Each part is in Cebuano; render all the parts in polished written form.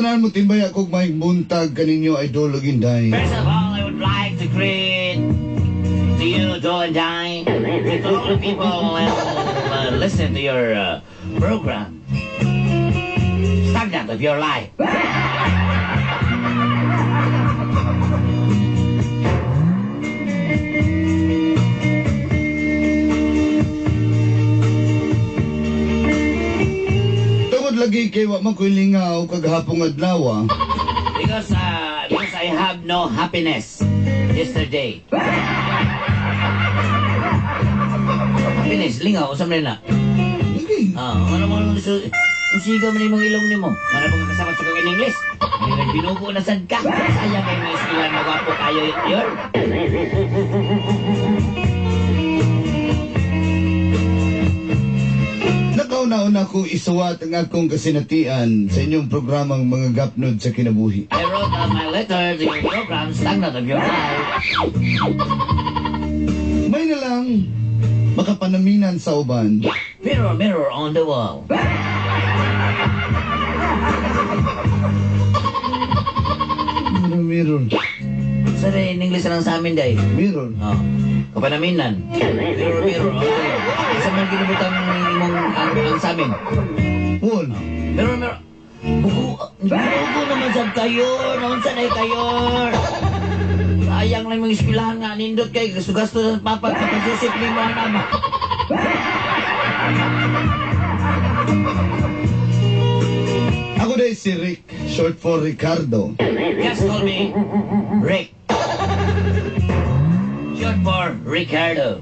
tanan mo timbaya kog may buntag kaninyo, Idol ug Inday. First of all, I would like to greet to you, Dol and Dine, to all the people who listen to your program, Stagnant of Your Life. Tungod lagi kay wa man ko'y lingaw kagahapong adlaw. Because I have no happiness yesterday. Happiness, lingaw, usam na. Lagi. Ah, ano mo ang siga man imong ilong nimo. Mana mo kasama sa kong in English. May binugo na sad ka. Sayang kay mga eskwelahan, magwapo kayo yor. Nakauna-una kong isuwat ang akong kasinatian sa inyong programang Mga Gapnod sa Kinabuhi. I wrote my letter to your program, Stagnant of Your Life. May na lang makapanaminan sa uban. Mirror, mirror on the wall. Mirror, mirror. Sa in English lang sa amin, day. Mirror. Oh. Kapanaminan. Mirror, mirror on the wall. Sa man kinubutang imong ang sa amin. Wall. Mirror, mirror. Bugo, bugo naman sad kayo. Naunsa na kayo. Sayang lang mga eskwelahan nga. Nindot kay gasto-gasto sa papa. Kapag-isip ni mo ang ama. Ako dahil si Rick, short for Ricardo. Just call me Rick. Short for Ricardo.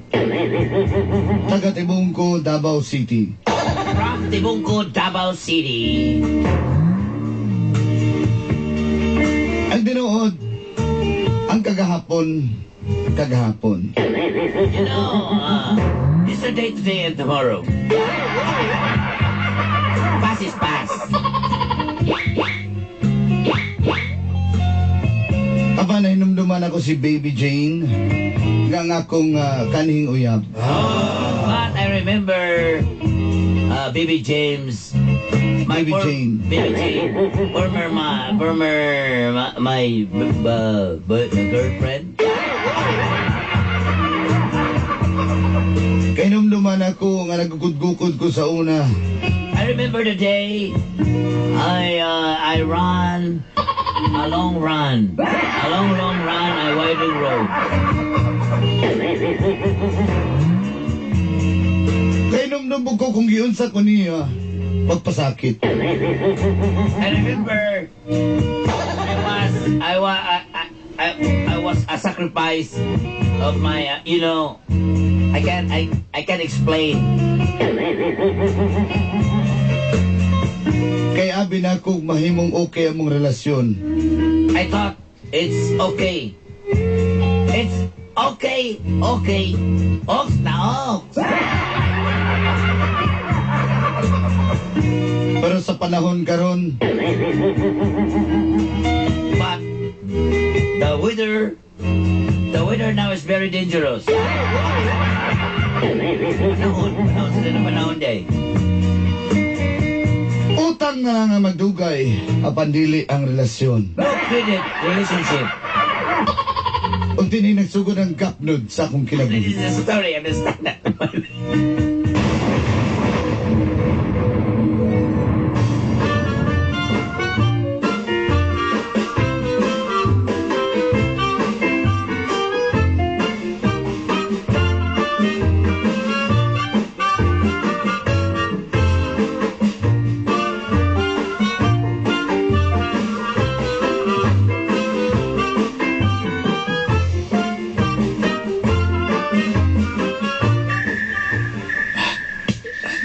Taga Tibungko, Davao City. From Tibungko, Davao City. Ang tinuod, ang kagahapon, kagahapon. You know, yesterday, today, and tomorrow. Past is past. Aba, nahinumduman ako si Baby Jane, nga ang akong kanhing uyab. But I remember Baby James. My Baby Jane. Baby Jane. Former my girlfriend. Kahinumduman ako nga nagugud-gukod ko sa una. I remember the day I ran a long run. A long, long run, a winding road. Kahinumdum ko kung giunsa ko niya pagpasakit. I remember I was I wa I was a sacrifice of my I can't explain. Kay abi na ako mahimong okay among relasyon. I thought it's okay. It's okay, okay. Ox na ox. Pero sa panahon karon, But the weather now is very dangerous. Panahon, panahon sila ng panahon day. Utang na lang ang magdugay apan dili ang relasyon. No credit relationship. Unti ni nagsugod ang gapnod sa akong This kinabuhi. is a story, understand that.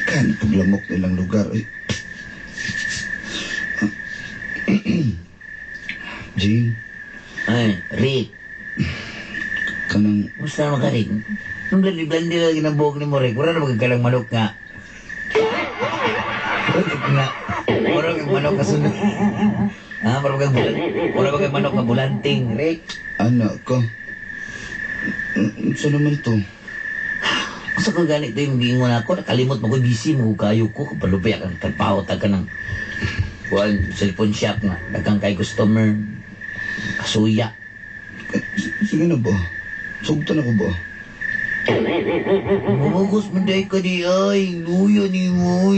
Kan paglamok nilang lugar ay. Jane, Ay, Rick, kanang musta naman ka, Rick? Nung blandi-blandi lagi ng buhok ni mo, Rick, wala na magkakalang manok nga. Wala nga. Wala kang manok ka sunod. Ah, wala kang bulan. Wala kang manok ka bulanting, Rick. Anak ko. Saan naman to? Sa ko ganit ito yung giingon ako, nakalimot mo ko, busy mo kayo ko, kapalupay ka ng trabaho, ta ka ng. Kuan, cellphone shop nga. Daghang kay customer. Kasuya. Sige na ba? Sugtan ako ba? Mamugos man day ka di ay. Luya ni mo.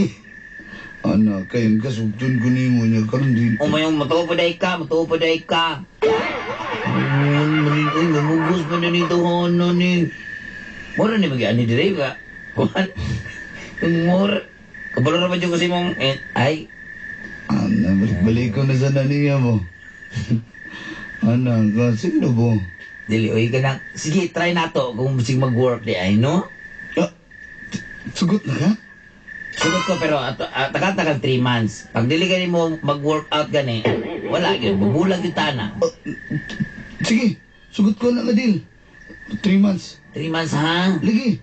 Ana, kayo ka, sugtan ko nimo niya. Karon di. O mayong matuo pa day ka, matuo pa day ka. Uy, mamugos man na nito hono ni. Mura ni mag ani dire ka. Kuan. Mura. Kabalo ra ba jud ko sa imong eh, ay Ana, balik-balik ko na sa niya mo. Ana, ka, sige na ba? Dili oy kanang sige try nato kung sige mag-work di ay no. Ah, sugot na ka? Sugot ko pero ato taga 3 months. Pag dili gani mo mag-workout gani, wala gyud mabulag gyud tana. Ah, sige, sugot ko na nga deal. 3 months. 3 months ha? Lagi.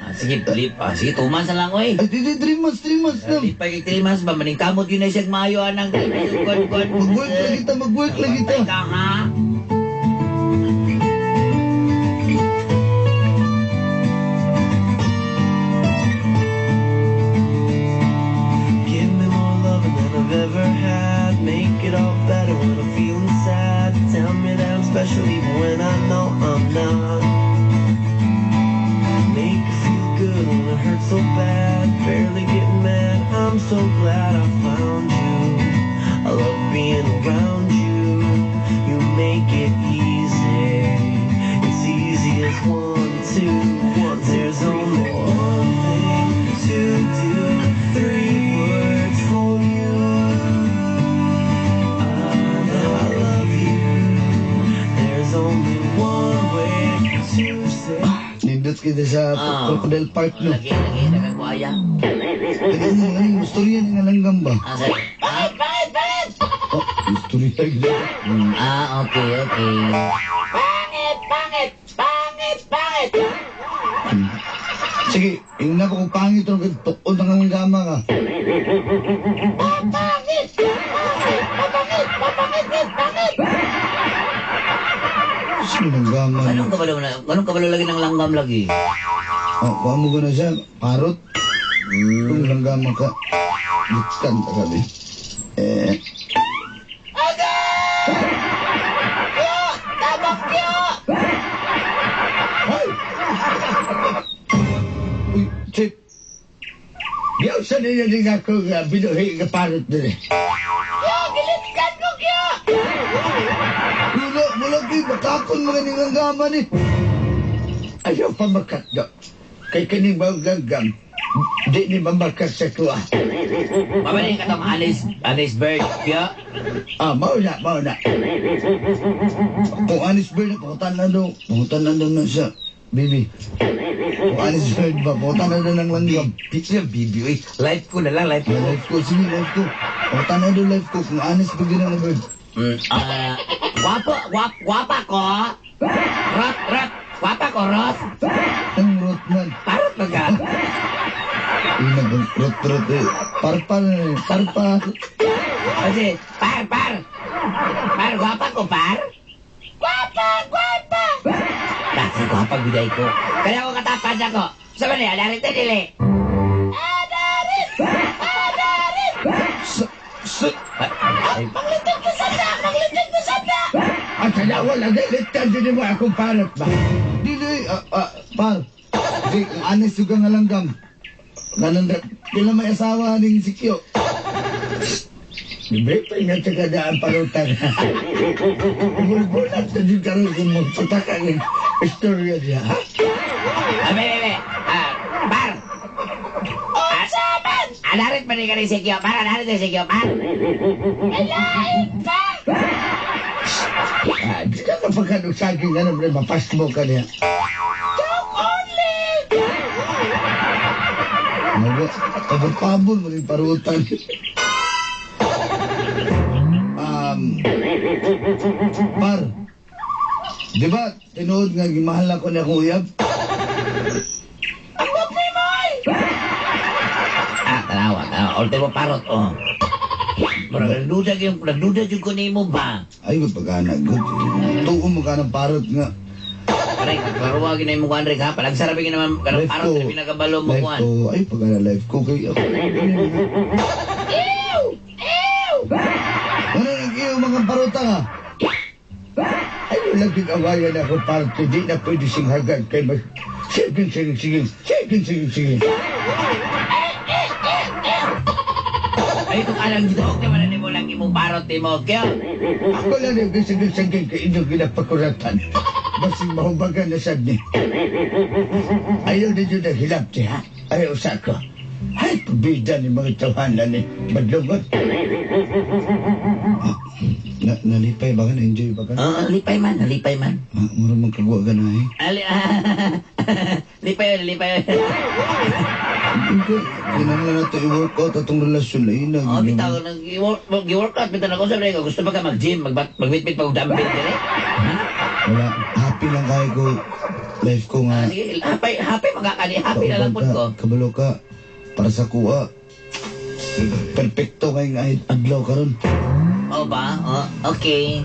Ah, sige, lip, ah, sige 2 months na lang oy. Ay, di, 3 months, 3 months lang. Di pa kay 3 months ba maning kamot yun na siya maayo anang kuan kuan. Mag-work lang kita, mag-work lang kita. Ka ha? Give me more loving than I've ever had. Make it all better when I'm feeling sad. Tell me that I'm special even when I know I'm not. Make it feel good when it hurts so bad. Barely getting mad. I'm so glad I found you. I love being around you. You make it easy. It's easy as 1, 2, 1. There's only one thing to do. 3 words for you. I love you. There's only one way to say. Nindot kita sa Crocodile Park, no? Lagi, lagi, nagagwaya. Lagi mo, ano, istorya ni nga langgam ba? Ah, sorry. Pangit, pangit, pangit! Oh, istorya gila. Ah, okay, okay. Pangit, pangit, pangit, pangit! Sige, ingna ko kung pangit o tukon ang langgama ka. Pangit! Pangit! Pangit! Pangit! Pangit! Sino langgama? Anong kabalo na? Anong kabalo lagi ng langgam lagi? Oh, kuha mo ko na siya, parot. Kung langgama ka, gikan ka sabi. Eh, Agay! Kyo! Tabak kyo! Ay! Uy, Chip. Diyaw sa ninyo din ako nga binuhi nga parot din eh. Kyo! Gilitkan ko kyo! Wala, wala kayo, bakakon mga ning langgama ni. Ayaw pa makatdo. Kay kining mga langgam, di ni mamakat sa tuwa. Mabalik ka tong Alice, Alice Bird, kyo? Ah, mao na, mao na. Kung Alice Bird, pangutan na daw. Pangutan na daw na siya, baby. Kung Alice Bird ba, pangutan na daw ng langgam. Picture baby, uy. Life ko na lang, life ko. Life ko, sige, life ko. Pangutan na daw life ko kung Alice Bird yun ang bird. Guwapo, guwapa ko. Rot, rot. Guwapa ko, rot. Ang rot man. Parot ba ka? Ina, rot, rot eh. Parpal, eh. Parpal. Kasi, par, par. Par, guwapa ko, par. Guwapa, guwapa. Kasi guwapa, guday ko. Kaya ako katapad ako. Sabi niya, adarit na dili. Adarit! Adarit! Sa, Ay, Manglintag mo sabda! Manglintag mo sabda! At sala, wala galitan din mo akong parot ba? Dili, par. Di, kung anis yung nga langgam. Ganun na, pila may asawa ning si Kyo. Libre pa ingat sa kadaan parutan. Bulbulat na din karon kung magpataka ng istorya niya, ha? Abe, abe, ah, par! Unsaman! Adarit pa rin ka rin si Kyo, par! Adarit din si Kyo, par! Alain pa! Ah, di ka kapag saging ano, bre, mapasmo ka niya. Joke only! Nago, pabor-pabor mo rin parutan. Par, di ba, tinuod nga, gimahal ako niya akong uyab? Ang gwapo mo, ay! Ah, tanawa, tanawa. Ultimo parot, oh. Pero nagduda yung, nagduda yung ko nimo ba? Ay, good pagkana, good. Tuo mo ka ng parot nga. Pare, klaruwa ginay mo kuan ha. Palagsara ba naman kanang Life parot ko. na pinagabalo mo Life kuan. ko, ay, pagkana life ko kay ako. Ew! Ew! Parota nga. Ayaw lagi awayan ako parte, di na pwede singhagan kay mas... Sige, sige, sige, sige, sige, sige. Ay, kung alam dito, okay man na mo lang imong parot ni mo, kaya? Ako lang yung gisingin-singin kay inyong ginapakuratan. Basing mahubagan na sad ni. Ayaw na yun ang hilabti, ha? Ayaw sa ako. Ay, pabida ni mga tawanan ni Madlungot. Nalipay ba ka? Na-enjoy ba ka? Oo, lipay man, nalipay man. Mura mong kagwa ka na, eh. Lipay yun, lipay yun. Hindi, kinanglan na ito i-workout atong relasyon na ina. Oo, bitaw, nag-workout, bitaw ako sa ko. Gusto ba ka mag-gym, mag-wit-wit pag dumbbell, dire? Ha? Wala, happy lang kayo ko. Life ko nga. Sige, happy, happy magkakani, happy na lang po ko. Kabalo ka, para sa kuha. Perfecto kayong adlaw karon. Oo ba? Oh, okay.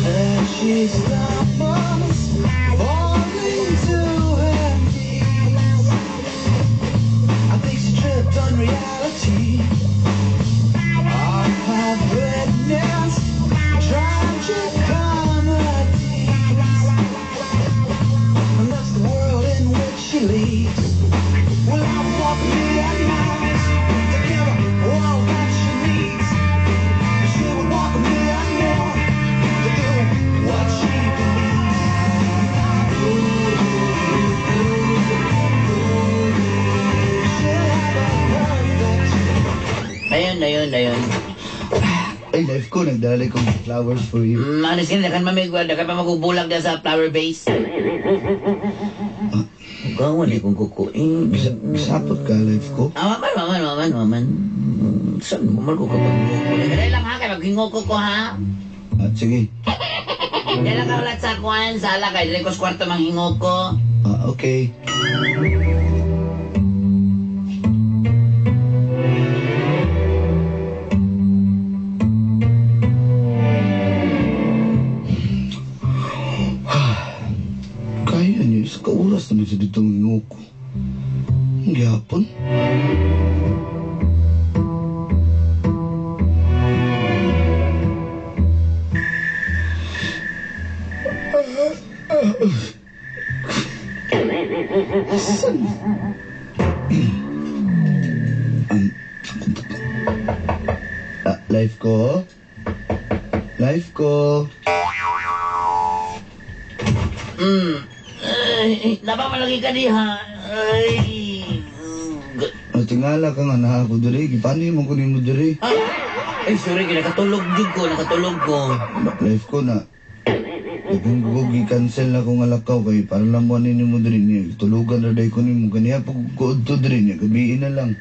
And she stumbles, falling to her knees. I think she tripped on reality. I have witnessed tragic comedies, and that's the world in which she leads. Well, I walk a million miles to give her all that she needs. She would walk a million more to do what she believes. She'll have a perfect Ayun, ayun, ayun. Ay, life ko, nagdala kong flowers for you. Ano sila, dakan pa magubulag dyan sa flower base. Gawan eh kung kuko. Gisapot ka, life ko. Ah, waman, waman, waman, waman. Saan mo man ko kapag Dali lang ha, kay maghingoko ko ha. Ah, sige. Dali lang ka ulat sa kuwan, sala kay dali ko sa kwarto manghingoko. Ah, okay. Kaya niyo, isa ka oras naman sa ditong hingoko. Ang gihapon. Saan? Life ko? Life ko? Ay, napamalagi ka diha. Ay. Tingala ka nga na ako diri. Gipano mo ko nimo diri? Ay, sorry, nakatulog jud ko, nakatulog ko. Life ko na. Kung ko gi-cancel na ko nga lakaw kay para lang mo nimo mo diri niya. Tulugan ra day ko nimo ganiya pag ko to diri niya gabiin na lang.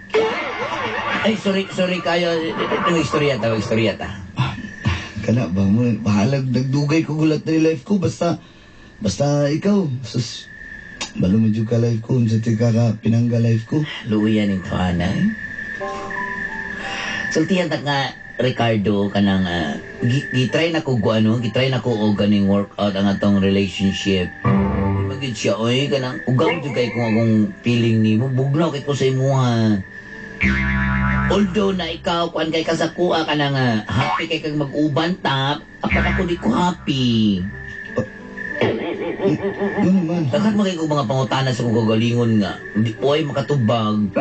Ay, sorry, sorry kayo. Itong istorya ta, istorya ta. Kana ba mo bahalag nagdugay ko gulat na life ko basta basta ikaw. Sus, balo mo jud ka life ko unsa ti ka pinangga life ko. Luya ning tuana. Sultihan ta nga Ricardo kanang gitry na ko ano, gitry na ko og ganing workout ang atong relationship. Di ba gyud siya oy kanang ugaw jud kay kung akong feeling nimo bugnaw kay ko sa imuha. Although na ikaw kuan kay ka sa kuha kanang happy kay kag mag-uban ta, apan ako di ko happy. Ano man? Daghan man kay kog mga pangutana sa kong kagalingon nga. Hindi oy makatubag.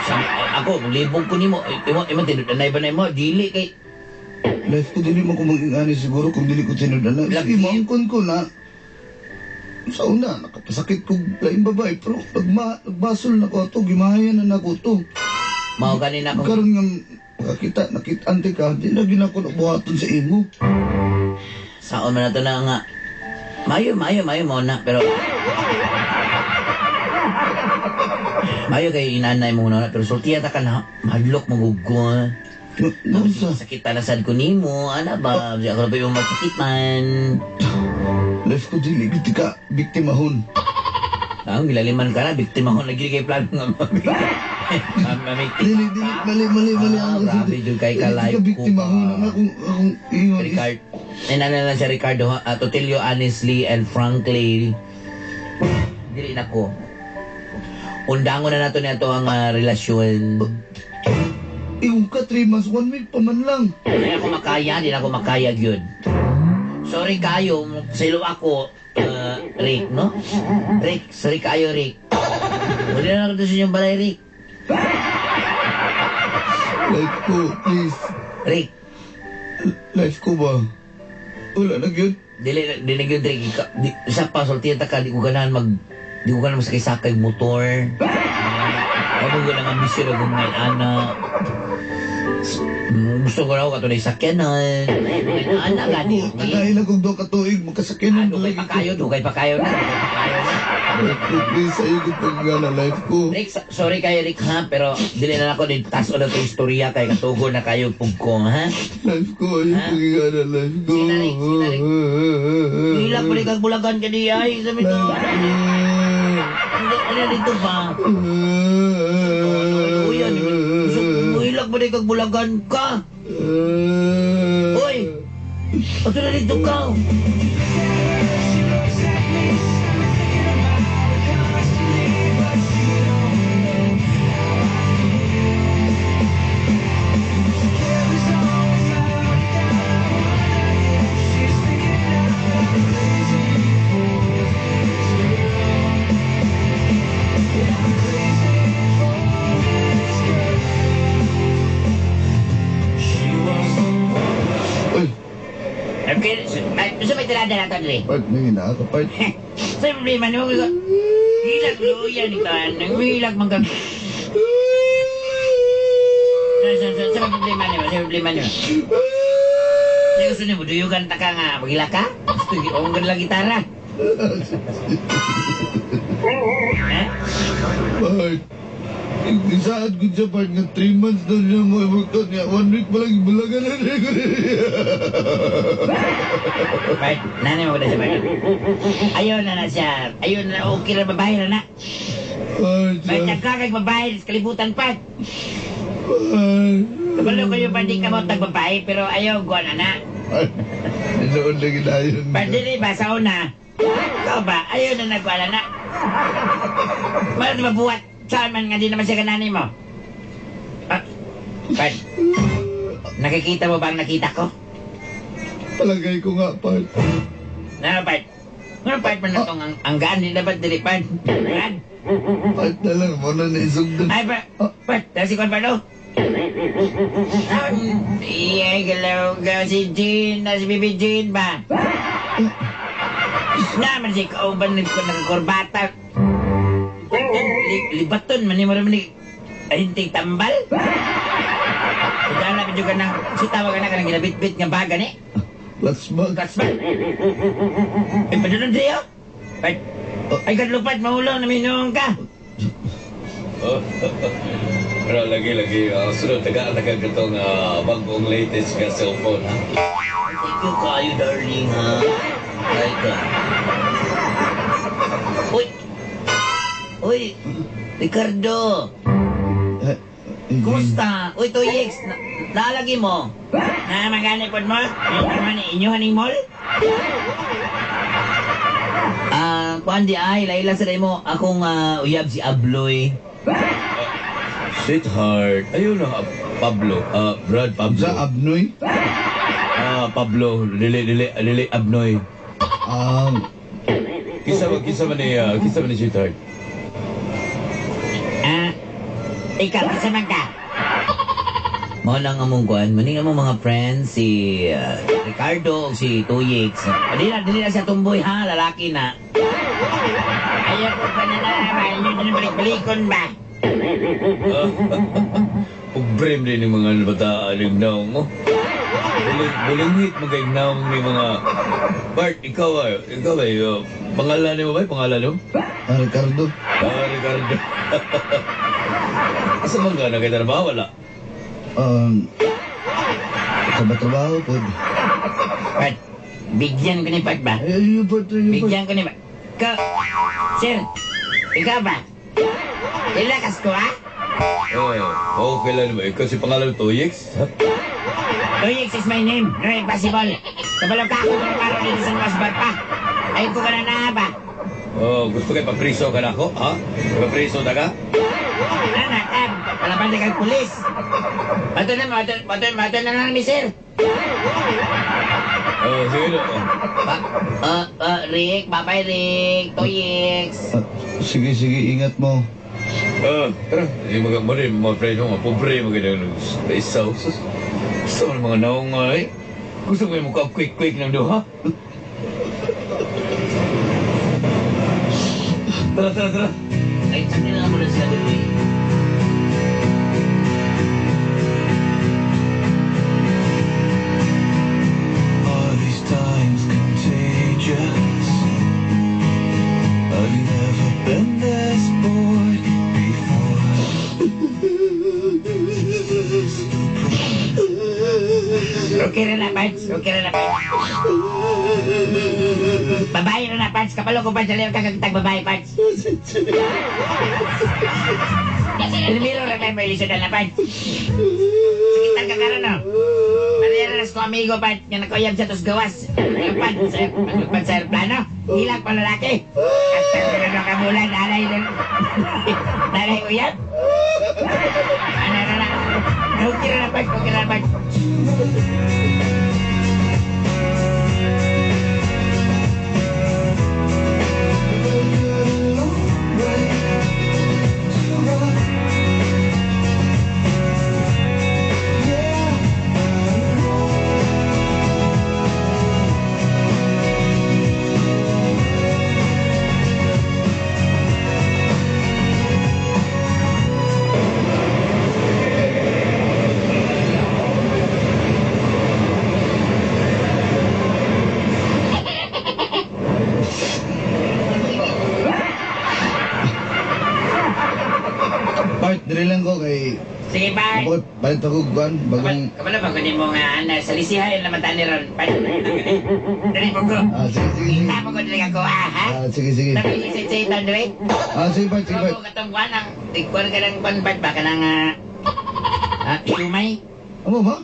Sa, ako libog ko nimo, imo imo tinud-anay ba na imo? Dili kay Life ko dili man ko mag-ingani siguro kung dili ko tinud-anay. Sige, maangkon ko na. Sa una, nakapasakit ko laing babae, pero nagbasol na ko ato, gimahayan na nako to. Mao gani na akong Karon nga makakita, nakita-ante ka, di na ginako na buhaton sa imo. Saon man na to na nga. Mayo, mayo, mayo mo na, pero mayo kay inanay mo na, pero sultiya ta ka na, mahadlok magugo. Unsa? Sakit na sad ko nimo, ana ba? Di ako na ba yung masakit man? Life ko dili gid ka biktimahon. Ang gilaliman ka na, biktima ko lagi kay plano nga mamiktima. Dili dili mali mali mali Ah, grabe jud kay ka Dili life ka ko. biktimahon ang akong akong ingon is Ricard, inana lang si Ricardo, to tell you honestly and frankly, dili na ko. Undangon na nato niya ang relasyon. Ingon ka 3 months, 1 week pa man lang. Di ako makaya, di na ako makaya gyud. Sorry kayo, sa ilo ako, Rick, no? Rick, sorry kayo, Rick. Wala na ako sa inyong balay, Rick. Life ko, please. Rick, Life ko ba? Wala na gyud. Dili, dili gyud, Rick. Di, sa pa, sultiyan ta ka, di ko ganahan masakay-sakay motor. Ako ko lang ambisyon ako mga ana. Gusto ko na ako katunay sakyanan. Mga ana, gani. Tagay lang kung doon ka tuig, magkasakyanan. Dugay pa kayo, dugay pa kayo na. Dugay pa kayo na. Life ko, please, sa'yo ko pagkala, life ko. Rick, sorry kayo, Rick, ha? Pero dili na ako din taas na itong istorya kay katugo na kayo pugkong, ha? Life ko, ayaw Ha? pagkala, life ko. Sige na, Rick, sige na, Rick. Hila pa rin kang bulagan ka di ay. Sabi to, ano dito ba? Uy, ano? Hilak pa rin kang bulagan ka. Uy! Ato na dito ka. Uy, Okay, ay, gusto may tirada na ito, Andre. part na yun, ka, part. Sa problema nimo, hilak luya nito, nang hilak man kag... Sa problema nimo, sa problema nimo. Sa gusto nimo, duyugan ta ka nga, maghilak ka? Gusto, ang ganda lang gitara. Ha? Part. Isaad ko siya, part, nga 3 months daw niya mo i-workout niya. 1 week pa lang, bulagan na rin ko. Part, nanay mo ko na siya, part. Ayaw na na siya. Ayaw na, okay na babae na na. Part, Part, nagkakag babae sa kalibutan, part. Part. Kabalo ko yung pandi ka mo tag babae, pero ayaw, guwan na na. Part, Noon lang ginayon. Part, dili ba, sa una? Ikaw ba? Ayaw na nagwala na. Malat mabuhat. Saan man nga di naman siya ganani mo? Ah, Part, nakikita mo ba ang nakita ko? Palagay ko nga, part. Na, part. Ano, part man na itong ang gaan, di dapat dili, part. Gaan. Part na lang, muna na isugdan. Ay, part, part, dahil si Kwan, part, oh. Iya, galaw ka si Jean, na si Bibi Jean ba? Naman si kauban ko nagkurbata. Libaton, man mo rin ni hinting tambal. Kaya na juga nang si tawag na kanang ginabitbit nga baga ni. Let's bag. Kasman. Eh, padulong siyo. Ay, ay kadlupat, mahulong, naminong ka. Pero lagi-lagi, sunod, taga-taga itong bagong latest nga cellphone, ha? Thank you kayo, darling, ha? Ay ka. Uy! Uy! Ricardo! Kumusta? Uy, Toyex, naalagi mo? Na, magani pod mo? Yung naman, inyo haning mall? Kuan di ay, laila sa mo, akong uyab si Abloy. Sweetheart, ayun na, Pablo, Brad Pablo. Sa Abnoy? Pablo, dili, dili, dili, Abnoy. Kisa ba ni sweetheart? Ikaw, kisa man ka? Mao lang among kuan, maning among mga friends si Ricardo ug si Tuyix. Dili na siya tumboy ha, lalaki na. Ayaw ko pa na na, inyo din balik-balikon ba? Ug brem din yung mga bata alig naong mo. Bulinghit mga naong ni mga Bart, ikaw ay, pangalan mo ba? Pangalan mo? Ricardo. Ricardo. Asa man ka? Nagkatrabaho? Wala? Sa trabaho po. Bart, bigyan ko ni Bart ba? Ay, ayun, Bart, ayun, Bart. Bigyan ko ni Bart. Ka, sir, ikaw ba? Ilakas ko, ha? Oh, okay lang ba? Ikaw si pangalan mo, Toyex? Ha? Toyex is my name. No, impossible. Kabalo ka ako ng paro dito sa Nuwas Bar pa. Ayun ko ka na na ba? Oh, gusto kayo papriso ka na ako, ha? Papriso na ka? Ana, kam. Palaban kag pulis. Bato na, bato, bato, bato na lang ni sir. Oh, sige na. Rick, bye-bye Rick. Toyix. Ah, sige, sige, ingat mo. Ah, tara. Yung mga mo rin, mga friend mo, mga pobre, mga ganun. Isaw. Gusto mo ng mga naong ay. Gusto mo yung mukha quick-quick ng duha? Tara, tara, tara. Ay, sakit na lang mo na sila dito. Are these times contagious? I've never been this bored before. Okay na na, Pards. Okay na na, Pards. Babae na na, Pards. Kapalo ko, Pards. Alin ka kagtag babae, Pards. Primero, remember, listen na, Pards. Sakitan ka karon, no? Mariaras ko amigo, Pards. Nga nakuyab sa tos gawas. Pag sa aeroplano. Hilang pa lalaki. At pero na kabulan, nanay nanay uyab. Ano na na. Okay na na, Pards. Okay na na, Pards. Bart, diri lang ko kay... Sige, Pards. Bakit palit ako kuan bagong... Kabalo ba kunin mo nga ana sa lisihay naman tani ron. Dali po ko. Ah, sige, sige, sige. Kita mo ko dali ako ah ha. Ah, sige, sige. Tapos sa itan dali. Ah, sige, Bart, sige, Bart. Ko katong kuan ang ikuan ka ng kuan Bart ba kanang siumay. Ano ba?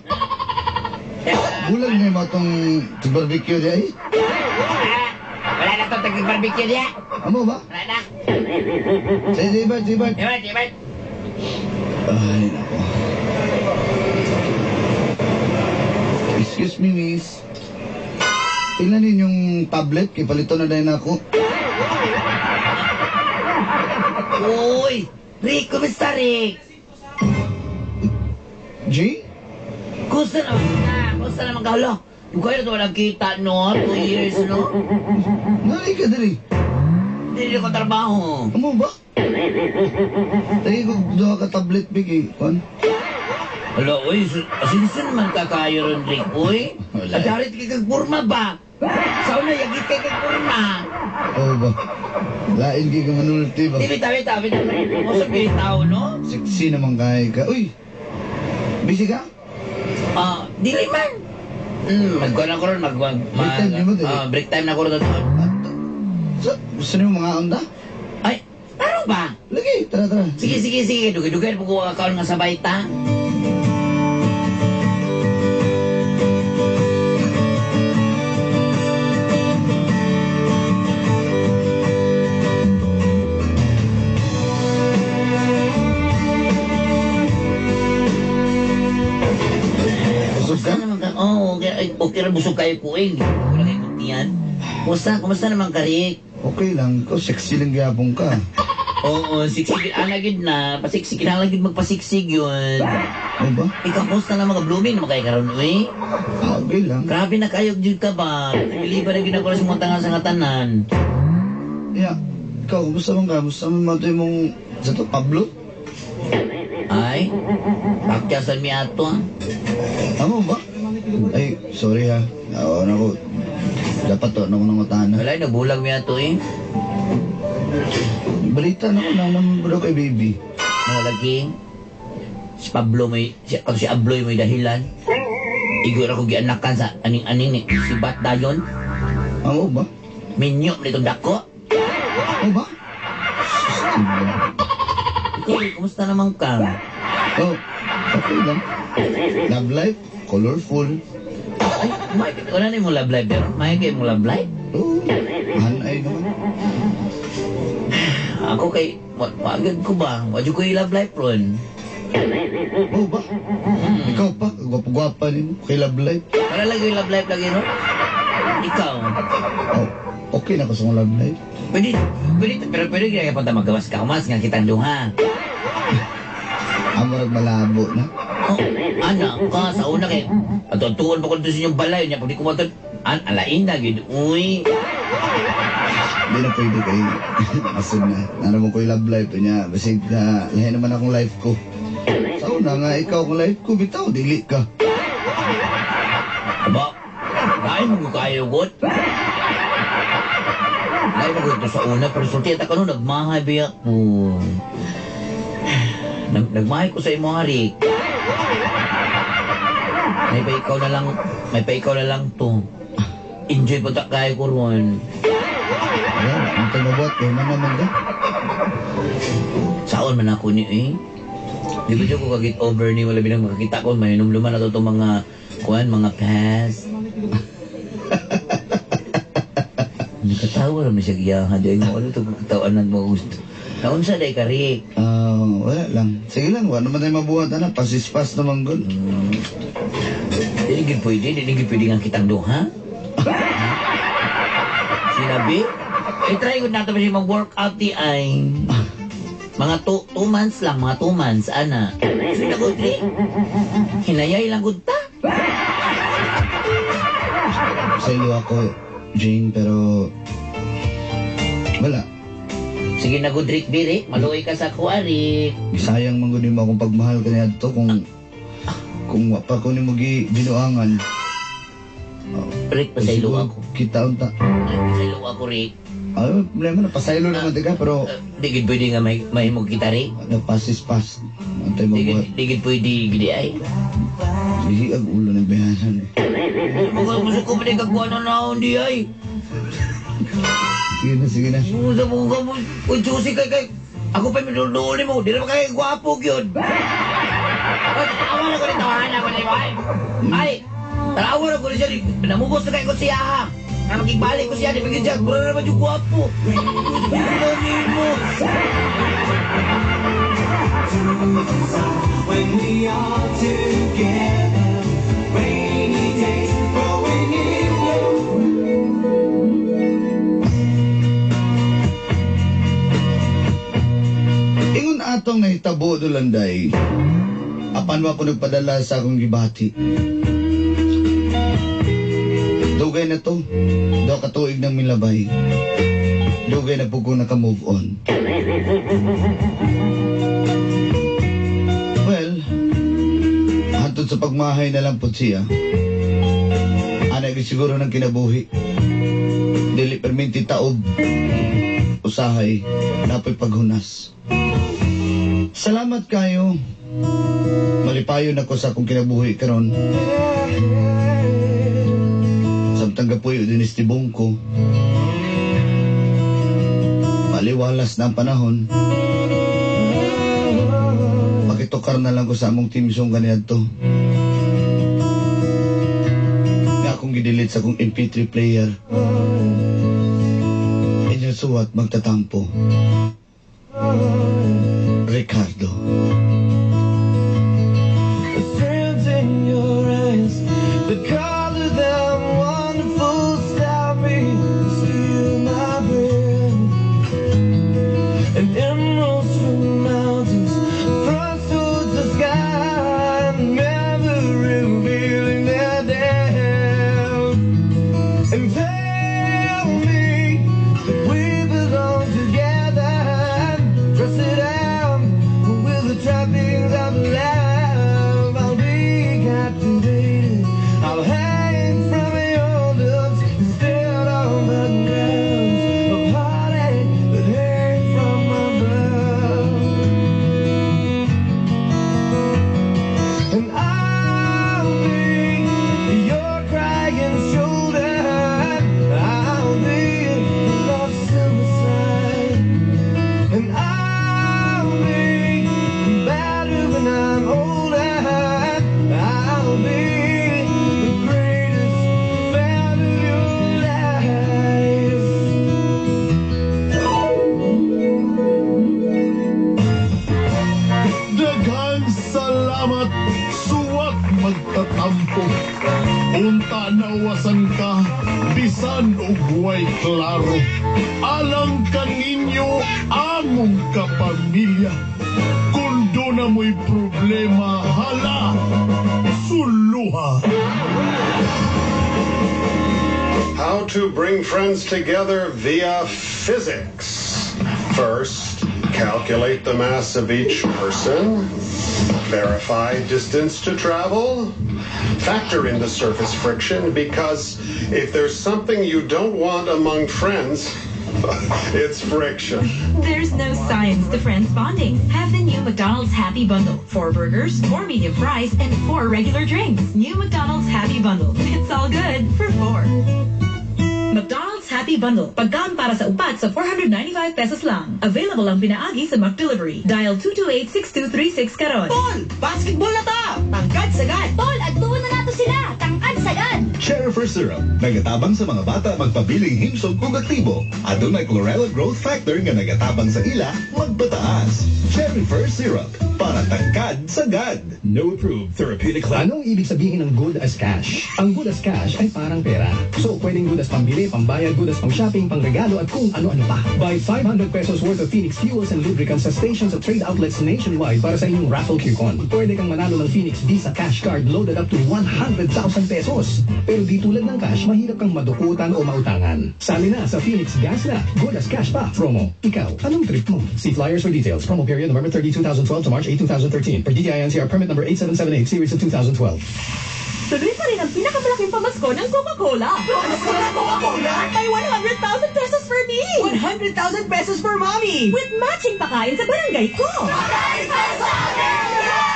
Bulan na yung atong barbecue di ay? Wala na to tag barbecue diya. Amo ba? Wala na. Sige, sige, Bart, sige, Bart. Diba, diba? Ay, nako. Excuse me, miss. Tingnan ninyong tablet, kay palito na dahil ako. Uy, Rick, kumusta Rick? Jay? Kumusta naman ka? Kumusta naman ka? Hala, yung kayo na walang kita, no? 2 years, no? Nari ka diri. Hindi ko trabaho. Amo ba? Tayo ko duha ka tablet bigay. Kuan? Hala, uy, asinsa naman ka kayo ron, Rick, uy. Wala. At harit kay kag purma ba? Sa una, yagit kay kag purma. Oo ba? Lain kay ka manulti ba? Di, bitaw, bitaw, bitaw. Usap bitaw, no? Sexy naman kay ka. Uy! Busy ka? Ah, dili man. Magkuhan ako ron, mag, mag, Break time, di ba, dili? Break time na ko ron. So, gusto niyo mga onda? Ay, ano ba? Lagi, tara, tara. Sige, sige, sige. Dugay-dugay po ko kakaon nga sabay ta. Busog ka? Kumusta naman ka? Oo, okay, okay ra busog kayo ko eh. Wala kayo kuntian. Kumusta? Kumusta naman ka, Rick? Okay lang. Ikaw, sexy lang gyapon ka. Oo, siksig. Alagid na. Pasiksig. Kinalagid magpasiksig yun. Ano ba? Ikaw, kumusta naman ka? Blooming naman kayo karon, uy. Ah, okay lang. Grabe na kayo, jud ka ba? Nagiliba na ginagawa sa mga tangan sa nga tanan. Yeah. Ikaw, kumusta man ka? Kumusta man matoy mong... Sa to, Pablo? Ay, pakyasan mi ato. ah. Amo ba? Ay, sorry ha. Oo, nako. Dapat to, nako nang matana. Wala, nabulag mi ato eh. Balita na ko na naman bro kay baby. Mga lagi, si Pablo may, si, ako si Abloy may dahilan. Igor ako gianakan sa aning-aning ni si Bat Dayon. Amo ba? Minyo nito dako. Ano ba? Ikaw, kumusta naman ka? Oh, okay lang. Love life, colorful. Ay, may, wala na yung love life pero may kayo mong love life? Oh, hanay naman. Ako kay, Wagad ko ba? Wadyo ko love life ron. Oh ba? Ikaw pa, gwapo-gwapa nimo, kay love life. Wala lagi love life lagi, no? Ikaw. Oh, okay na ko sa love life. Pwede, pwede, pero pwede kaya punta magawas ka umas nga kitang duha. Amorag malabo na. Oh, anak ka, sa una kay, atutuon pa ko dito sa inyong balay niya, pag di ko matun, an, alain na, gid, uy. Hindi na pwede kay asod na. Nanaman ko yung love life niya. Basig na lahi naman akong life ko. Sa una nga, ikaw akong life ko, bitaw, dili ka. Aba, lain mo ko kayo, god. Lain mo ko ito sa una, pero sulti at ako nun, nagmahay biyak ko. Nagmahay ko sa imo, Harik. May pa ikaw na lang, may pa ikaw na lang to. Enjoy po ta kayo ko ron. Wala, ang tamabuat, kay man naman ka. Saon man ako ni eh. Di ko dyan ko kagit over ni wala binang makakita ko may numluman na to itong mga kuan mga past. Nakatawa naman siya giyahan. Di mo ano ito katawanan mo gusto. Naunsa day ka, Rick? Ah, wala lang. Sige lang, wala naman tayo mabuhat, ana. Pasispas naman gud. Dili gid pwede, dili gid pwede nga kitang duha. Sinabi? Eh, try ko nato ba siya mag-workout di ay. Mga 2 months lang, mga 2 months, ana. Sige na, good, Rick. Hinayay lang gud ta. Sa iyo ako, Jane, pero wala. Sige na, good Rick, Rick. Maluoy ka sa kuha, Rick. Sayang man gud nimo akong pagmahal kaniadto kung wa pa ko nimo gi binuangan. Rick, pasaylo Siguro ako. kita unta. Ay, pasaylo ako, Rick. Ay, problema na pasaylo naman tika pero Di gid pwede nga may mahimog kita, Rick. Nagpasis-pas. Antay Di mabuhat. gid, di gid pwede gidi ay. Lihiag ulo ng bihanan eh. Mga musuko pa din kagkuha na naon di ay. Sige na, sige na. Musa mo ka mo. Uy, Susi kay kay. Ako pa minulduol mo. Di naman kay gwapo gyud. Ay, tanawa na ko ni tawahan ako ni ay. Ay, tanawa na ko ni siya. Namugos na kay ko siya ha. Nga magigbalik ko siya, di ba siya, mura naman yung gwapo. Ano mo? When we are together, rainy days growing in you. Ingon atong nahitabo dulanday. Apan wa ko nagpadala sa akong gibati. Dugay na to. Daw katuig ng milabay. Dugay na po ko naka-move on. Well, hantod sa pagmahay na lang po siya. Ana gyud siguro ng kinabuhi. Dili perminti taob. Usahay, napoy paghunas. Salamat kayo. Malipayon ako sa akong kinabuhi karon. Samtang gapuyo din istibong ko. Maliwalas na ang panahon. Pakitukar na lang ko sa among team song kaniadto. Nga akong gidelete sa akong MP3 player. Inyong suwat magtatampo. Ricardo. The strands in your eyes, the color that wonderful stop me, steal my breath. And emeralds from mountains thrust towards the sky, never revealing their depth. And tell me that we belong together. Trust Suwat, suwat magtatampo. Unta nauwasan ka, bisan og way klaro. Alang kaninyo among kapamilya. Kung duna mo'y problema, hala, suluha. How to bring friends together via physics. First, calculate the mass of each person. Verify distance to travel. Factor in the surface friction, because if there's something you don't want among friends, it's friction. There's no science to friends bonding. Have the new McDonald's Happy Bundle. Four burgers, four medium fries, and four regular drinks. New McDonald's Happy Bundle. It's all good for four. McDonald's Happy Bundle. Pagkaon para sa upat sa ₱495 lang. Available ang pinaagi sa McDelivery. Dial 228-6236 karon. Tol! Basketball na ta! Tangkad sagad! Tol, adtuon na nato sila! Tangkad sagad! Cherifer Syrup, nagatabang sa mga bata magpabiling himsog ug aktibo. Adunay chlorella growth factor nga nagatabang sa ila magpataas. Cherifer Syrup, para tangkad sagad. No approved therapeutic Anong ibig sabihin ng good as cash? Ang good as cash ay parang pera. So, pwedeng good as pambili, pambayad, good as pang shopping, pangregalo at kung ano-ano pa. Buy ₱500 worth of Phoenix fuels and lubricants sa stations at trade outlets nationwide para sa inyong raffle coupon. Pwede kang manalo ng Phoenix Visa Cash Card loaded up to ₱100,000. Pero di tulad ng cash, mahirap kang madukutan o mautangan. Sali na sa Phoenix Gas na. Good as cash pa. Promo. Ikaw, anong trip mo? See flyers for details. Promo period November 30, 2012 to March 8, 2013. Per DTI NCR permit number 8778, series of 2012. Tuloy pa rin ang pinakamalaking pamasko ng Coca-Cola. Pamasko ng Coca-Cola? May ₱100,000 for me! ₱100,000 for Mommy! With matching pakain sa barangay ko!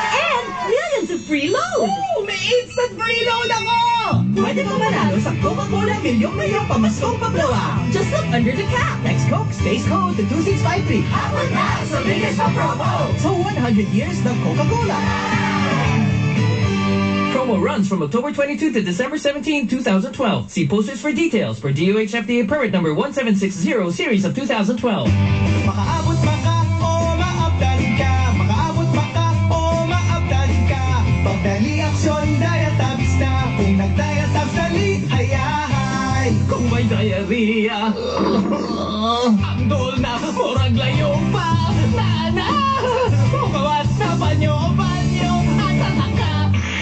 And millions of free load! Oh, may instant free load ako! Pwede kang manalo sa Coca-Cola Milyong-Milyong Pamaskong Paglawak. Just look under the cap. Text Coke space code to 2653. Abot na sa biggest pa promo! Sa 100 years ng Coca-Cola. Promo runs from October 22 to December 17, 2012. See posters for details for DOH FDA permit number 1760, series of 2012. Makaabot maka o maabdan ka. Makaabot maka o maabdan ka. Pagdali aksyon, Diatabs na. Kung nag-Diatabs, dali, hayahay. Kung may diarrhea, ang dol na murag layo pa. Na na, mugawas na banyo, banyo, asa na ka?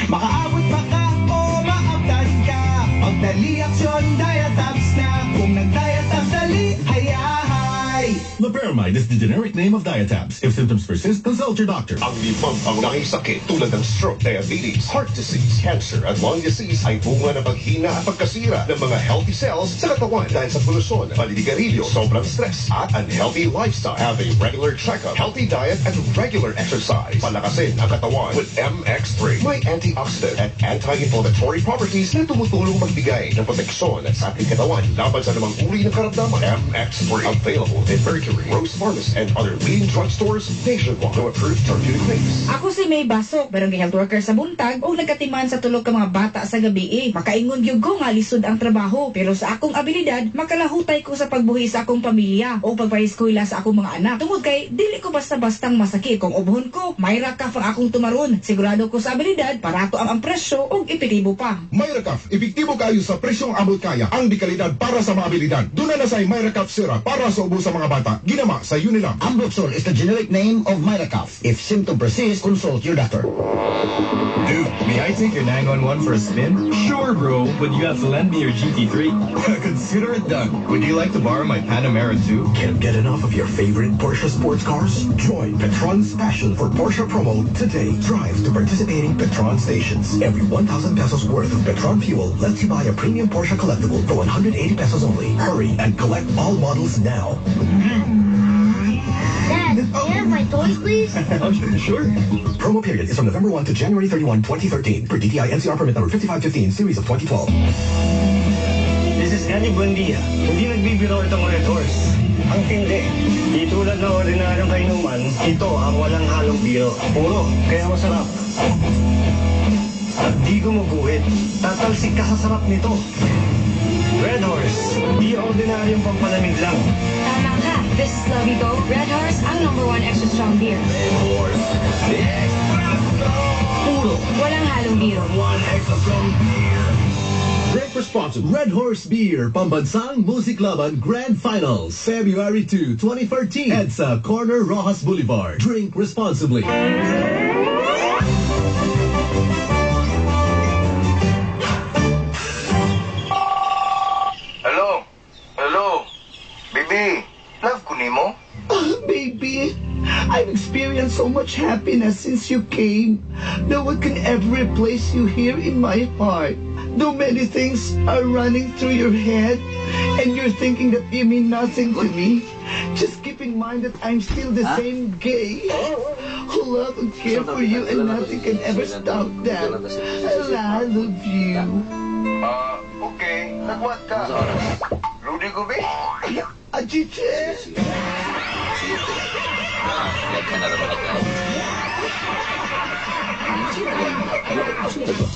Makaabot maka o maabdan ka. Pagdali aksyon, Diatabs na. Kung nag-Diatabs, dali, hayahay. Loperamide is the generic name of Diatabs. If symptoms persist, consult your doctor. Ang limang pangunahing sakit tulad ng stroke, diabetes, heart disease, cancer at lung disease ay bunga ng paghina at pagkasira ng mga healthy cells sa katawan dahil sa polusyon, paninigarilyo, sobrang stress at unhealthy lifestyle. Have a regular checkup, healthy diet at regular exercise. Palakasin ang katawan with MX3. May antioxidant at anti-inflammatory properties na tumutulong magbigay ng proteksyon sa ating katawan laban sa anumang uri ng karamdaman. MX3, available in Mercury, Rose Pharmacy, and other leading drugstores nationwide. No approved therapeutic claims. Ako si May Basok, barangay health worker sa buntag o nagkatiman sa tulo ka mga bata sa gabi eh. Makaingon gyud ko nga lisod ang trabaho, pero sa akong abilidad makalahutay ko sa pagbuhi sa akong pamilya o pagpaeskwela sa akong mga anak. Tungod kay dili ko basta-bastang masakit. Kung ubhon ko, Myra Cough ang akong tumaron. Sigurado ko sa abilidad, barato ang presyo ug epektibo pa. Myra Cough, epektibo kayo sa presyong abot kaya. Ang dekalidad para sa mga abilidad. Duna na sa Myra Cough syrup para sa ubo sa mga bata. Ginama sa Unilab. Ambroxol is the generic name of Myra Cough. If symptom persists, consult your doctor. Dude, may I take your 911 for a spin? Sure, bro, but you have to lend me your GT3. Consider it done. Would you like to borrow my Panamera too? Can't get enough of your favorite Porsche sports cars? Join Petron's Passion for Porsche promo today. Drive to participating Petron stations. Every ₱1,000 worth of Petron fuel lets you buy a premium Porsche collectible for ₱180 only. Hurry and collect all models now. Dad, may I have my toys, please? Oh, sure. Promo period is from November 1 to January 31, 2013. Per DTI NCR permit number 5515, series of 2012. This is Eddie Buendia. Hindi nagbibiro itong Red Horse. Ang tindi. Di tulad ng ordinaryong kainuman, ito ang walang halong biro. Puro, kaya masarap. At di gumuguhit. Tatalsik ka sa sarap nito. Red Horse, di ordinaryong pampalamig lang. Tama ka. This is Lovey Go. Red Horse, ang number one extra strong beer. Red Horse. Extra strong! halong biro. Drink responsibly. Red Horse Beer, Pambansang Muziklaban Grand Finals, February 2, 2014. EDSA, Corner Rojas Boulevard. Drink responsibly. Hello? Hello? Baby, love ko nimo? Oh, baby, I've experienced so much happiness since you came. No one can ever replace you here in my heart. Though many things are running through your head and you're thinking that you mean nothing to me, just keep in mind that I'm still the same gay who love and care for you and nothing can ever stop that. I love you. Ah, okay. Nagwat ka. Rudy ko, be? Achiche!